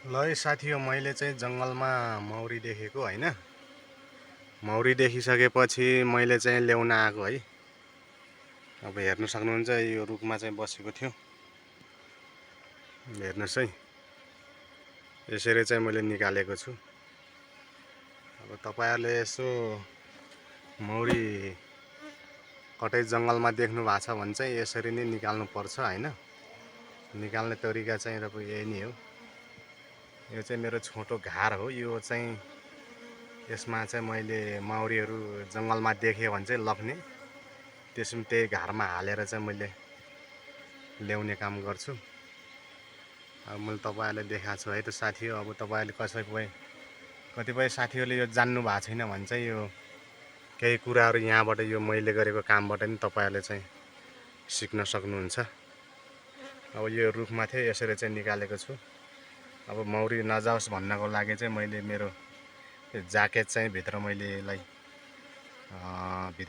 ल है साथी हो, मैले चाहिँ जङ्गलमा मौरी देखेको होइन। मौरी देखिसकेपछि मैले चाहिँ ल्याउन आएको है। अब हेर्न सक्नुहुन्छ यो रुखमा चाहिँ बसेको थियो। हेर्नुहोस् है, यसरी चाहिँ मैले निकालेको छु। अब तपाईँहरूले यसो मौरी कतै जङ्गलमा देख्नु भएको छ भने चाहिँ यसरी नै निकाल्नु पर्छ होइन। निकाल्ने तरिका चाहिँ अब यही नै हो। यो चाहिँ मेरो छोटो घार हो। यो चाहिँ यसमा चाहिँ मैले मौरीहरू जङ्गलमा देखेँ भने चाहिँ लग्ने, त्यसमा त्यही घारमा हालेर चाहिँ मैले ल्याउने काम गर्छु। अब मैले तपाईँहरूलाई देखाएको छु है त साथी हो। अब तपाईँहरूले कतिपय साथीहरूले यो जान्नु भएको छैन भने चाहिँ यो केही कुराहरू यहाँबाट यो मैले गरेको कामबाट नि तपाईँहरूले चाहिँ सिक्न सक्नुहुन्छ। अब यो रुखमा थिएँ, यसरी चाहिँ निकालेको छु। अब मौरी नजाओस् भन्नको लागि चाहिँ मैले मेरो ज्याकेट चाहिँ भित्र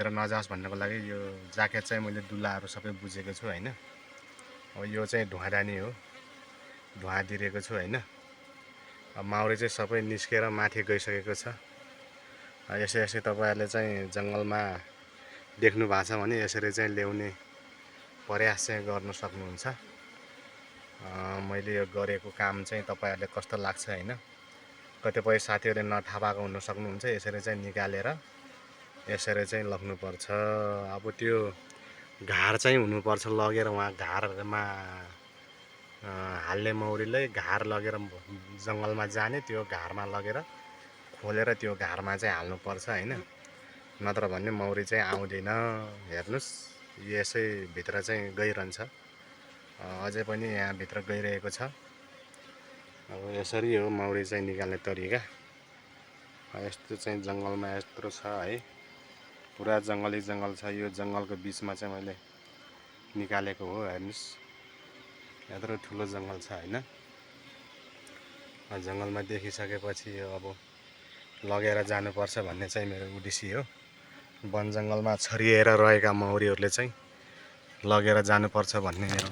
नजाओस् भन्नको लागि यो ज्याकेट चाहिँ मैले दुलाहरू सबै बुझेको छु होइन। अब यो चाहिँ धुवादानी हो, धुवा दिएको छु होइन। अब माउरी चाहिँ सबै निस्केर माथि गइसकेको छ। यसै तपाईँहरूले चाहिँ जङ्गलमा देख्नु भएको छ भने यसरी चाहिँ ल्याउने प्रयास चाहिँ गर्न सक्नुहुन्छ। मैले यो गरेको काम चाहिँ तपाईँहरूले कस्तो लाग्छ होइन। कतिपय साथीहरूले नथाहा पाएको हुन सक्नुहुन्छ। यसरी चाहिँ निकालेर यसरी चाहिँ लग्नुपर्छ। अब त्यो घार चाहिँ हुनुपर्छ, लगेर वहाँ घारमा हाल्ने मौरीलाई घार लगेर जङ्गलमा जाने, त्यो घारमा लगेर खोलेर त्यो घारमा चाहिँ हाल्नुपर्छ होइन। नत्र भने मौरी चाहिँ आउँदैन। हेर्नुहोस्, यसै भित्र चाहिँ गइरहन्छ, अझै पनि यहाँभित्र गइरहेको छ। अब यसरी हो मौरी चाहिँ निकाल्ने तरिका। यस्तो चाहिँ जङ्गलमा यत्रो छ है, पुरा जङ्गली जङ्गल छ। यो जङ्गलको बिचमा चाहिँ मैले निकालेको हो। हेर्नुहोस्, यत्रो ठुलो जङ्गल छ होइन। जङ्गलमा देखिसकेपछि यो अब लगेर जानुपर्छ भन्ने चाहिँ मेरो उद्देश्य हो। वन जङ्गलमा छरिएर रहेका मौरीहरूले चाहिँ लगेर जानुपर्छ भन्ने मेरो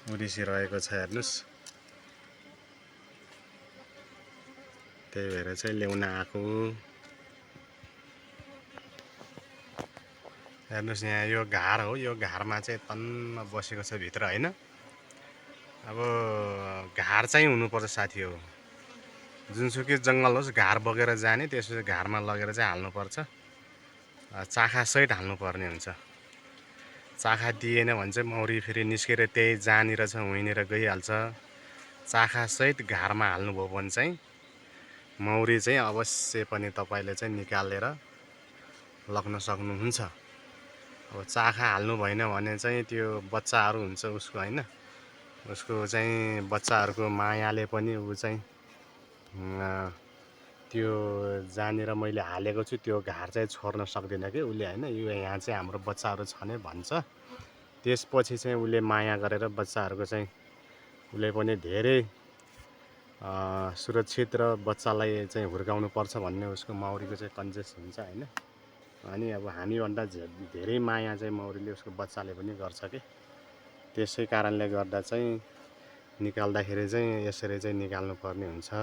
उद्देश्य रहेको छ। हेर्नुहोस्, त्यही भएर चाहिँ ल्याउन आएको। हेर्नुहोस्, यहाँ यो घार हो। यो घारमा चाहिँ तन्न बसेको छ भित्र होइन। अब घार चाहिँ हुनुपर्छ साथी हो। जुनसुकै जङ्गल होस्, घार बगेर जाने, त्यसपछि घारमा लगेर चाहिँ हाल्नुपर्छ। चाखासहित हाल्नुपर्ने हुन्छ। चाखा दिएन भने चाहिँ मौरी फेरि निस्केर त्यही जहाँनिर छ उहीँनिर गइहाल्छ। चाखासहित घारमा हाल्नुभयो भने चाहिँ मौरी चाहिँ अवश्य पनि तपाईँले चाहिँ निकालेर लग्न सक्नुहुन्छ। अब चाखा हाल्नु भएन भने चाहिँ त्यो बच्चाहरू हुन्छ उसको होइन, उसको चाहिँ बच्चाहरूको मायाले पनि ऊ चाहिँ त्यो जहाँनिर मैले हालेको छु त्यो घार चाहिँ छोड्न सक्दैन कि उसले होइन। यो यहाँ चाहिँ हाम्रो बच्चाहरू छ नै भन्छ। त्यसपछि चाहिँ उसले माया गरेर बच्चाहरूको चाहिँ उसले पनि धेरै सुरक्षित र बच्चालाई चाहिँ हुर्काउनु पर्छ भन्ने उसको मौरीको चाहिँ कन्जेस हुन्छ होइन। अनि अब हामीभन्दा धेरै माया चाहिँ मौरीले उसको बच्चाले पनि गर्छ कि। त्यसै कारणले गर्दा चाहिँ निकाल्दाखेरि चाहिँ यसरी चाहिँ निकाल्नु पर्ने हुन्छ।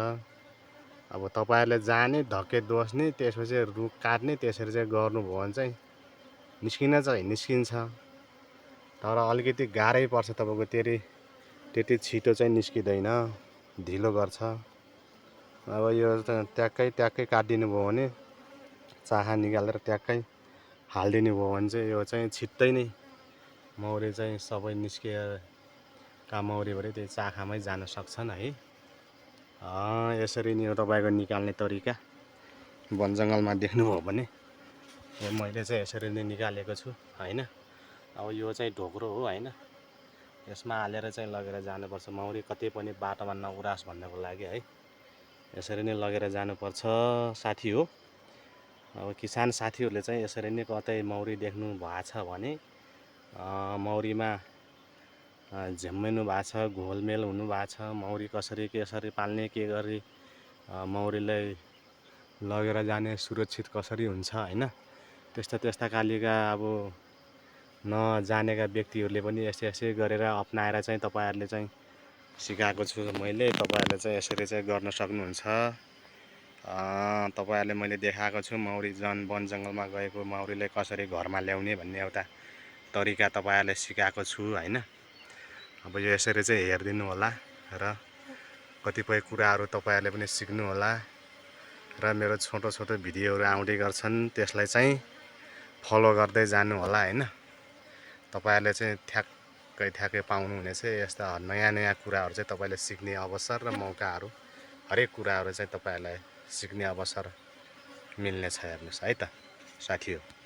अब तपाईँहरूले जाने, धक्के दोस्ने, त्यसपछि रुख काट्ने, त्यसरी चाहिँ गर्नुभयो भने चाहिँ निस्किन चाहिँ निस्किन्छ, तर अलिकति गाह्रै पर्छ तपाईँको। त्यति छिटो चाहिँ निस्किँदैन, ढिलो गर्छ। अब यो ट्याक्कै काटिदिनु भयो भने, चाखा निकालेर ट्याक्कै हालिदिनु भयो भने चाहिँ यो चाहिँ छिट्टै नै मौरी चाहिँ सबै निस्किएका मौरीभरि त्यही चाखामै जान सक्छन् है। यसरी नै हो तपाईँको निकाल्ने तरिका। वन जङ्गलमा देख्नुभयो भने यो मैले चाहिँ यसरी नै निकालेको छु होइन। अब यो चाहिँ ढोक्रो हो होइन, यसमा हालेर चाहिँ लगेर जानुपर्छ। मौरी कतै पनि बाटोमा नउरास भन्नको लागि है, यसरी नै लगेर जानुपर्छ साथी हो। अब किसान साथीहरूले चाहिँ यसरी नै कतै मौरी देख्नु भएको छ भने मौरीमा झ्याम्मिनु भएको छ, घोलमेल हुनु भएको छ, मौरी कसरी पाल्ने, के गरी मौरीलाई लगेर जाने, सुरक्षित कसरी हुन्छ होइन, त्यस्ता खालका अब नजानेका व्यक्तिहरूले पनि यसै गरेर अप्नाएर चाहिँ तपाईँहरूले चाहिँ सिकाएको छु मैले। तपाईँहरूले चाहिँ यसरी चाहिँ गर्न सक्नुहुन्छ। तपाईँहरूले मैले देखाएको छु मौरी वन जङ्गलमा गएको मौरीले कसरी घरमा ल्याउने भन्ने एउटा तरिका तपाईँहरूले सिकाएको छु होइन। अब यो यसरी चाहिँ हेरिदिनु होला र कतिपय कुराहरू तपाईँहरूले पनि सिक्नु होला र मेरो छोटो छोटो भिडियोहरू आउँदै गर्छन् त्यसलाई चाहिँ फलो गर्दै जानु होला होइन। तपाईँहरूले चाहिँ ठ्याक्कै पाउनुहुनेछ यस्ता नयाँ नयाँ कुराहरू चाहिँ तपाईँले सिक्ने अवसर र मौकाहरू हरेक कुराहरू चाहिँ तपाईँहरूलाई सिक्ने अवसर मिल्नेछ। हेर्नुहोस् है त साथीहरू।